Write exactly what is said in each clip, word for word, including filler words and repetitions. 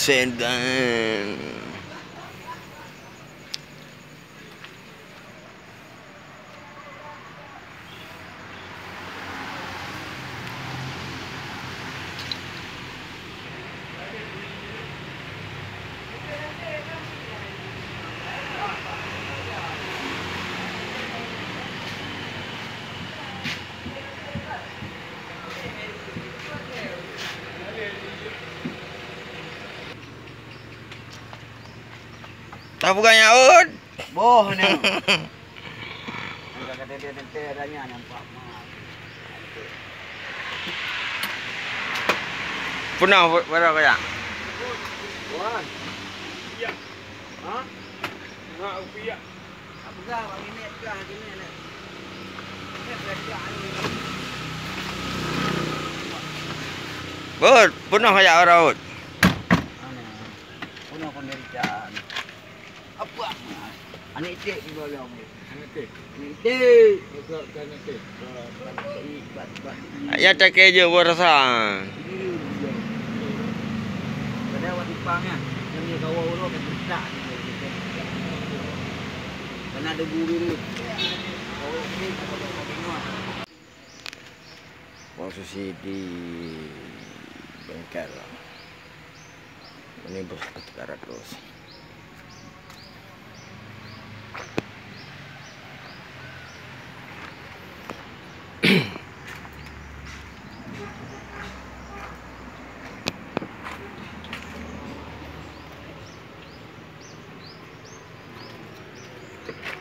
Setan. Tapeugah nyan, Ot? Boh nyoe. Ka teuntèe-teuntèe ada nyan nampak mak. Peunah ba-, barang kaya? Wan. Ha? Enggak, rupiah. Peugah, bak gini, peugah, gini, nak. Ini peugah juga, ni. Bot, peunah kaya barang, Bot. Mana? Peunah kon dari caan. Apa? Aneuk iték di bawah. Aneuk iték. Aneuk iték. Betul, aneuk iték. Ya, tak kaya je, buat rasa. Kadang awak simpang, ya. Kami kawan urut, kami tak. Karena ada guru dia. Kawan sini, kawan sini. Posisi di bengkel. Ini bus tiga ratus.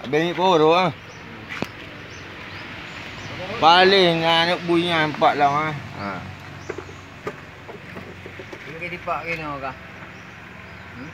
Abang ni pun tu ah. Paling aneuk bui nyan empat lom ah. Ha. Mungkin dipak kena kah? Hmm?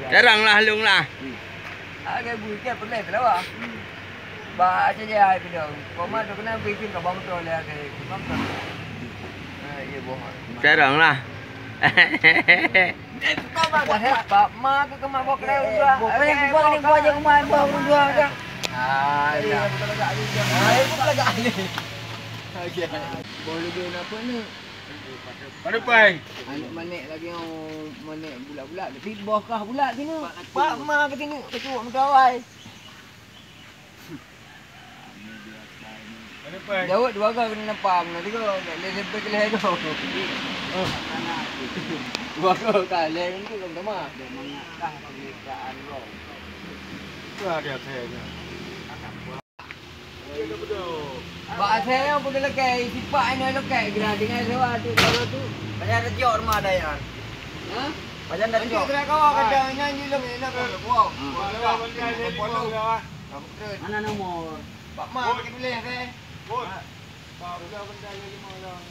Jarang lah lôn lah. Agak bui ke pernah terawak. Ba aja ya ai pidong. Koma tu kena bui pin ka bang tu le agak. Bang tu. Ha, iya boh. Jarang lah. Pak ma ke kema bok le udah. Bok le bok ni bok je kema bok udah dah. Ah, iya. Ai bukan agak ni. Okey. Boh lebih apa ni? Pada pai. Aneuk manék lagi, oh, manék bulak-bulak. Tapi boh kah bulak sini. Pak ma ke sini, kecuali meutuwai. Jaweueb dua ga keuneuk nampak, meunan tiga, lé lé lé lé tu. Dua ga ka lé tu kan sama. Dua dia saya. Bak asai nyoe peugeuleuh keu sipak inoe lokek geura tinggai sewa tu, sewa tu. Pajan dak jok rumah dayah. Hah? Pajan dak jok. Nanti geura kawa kadang nyan jilong inoe keu. Wow. Hmm. Mana nomor? Bak ma tuléh, eh? Bak udah benda yang lima orang.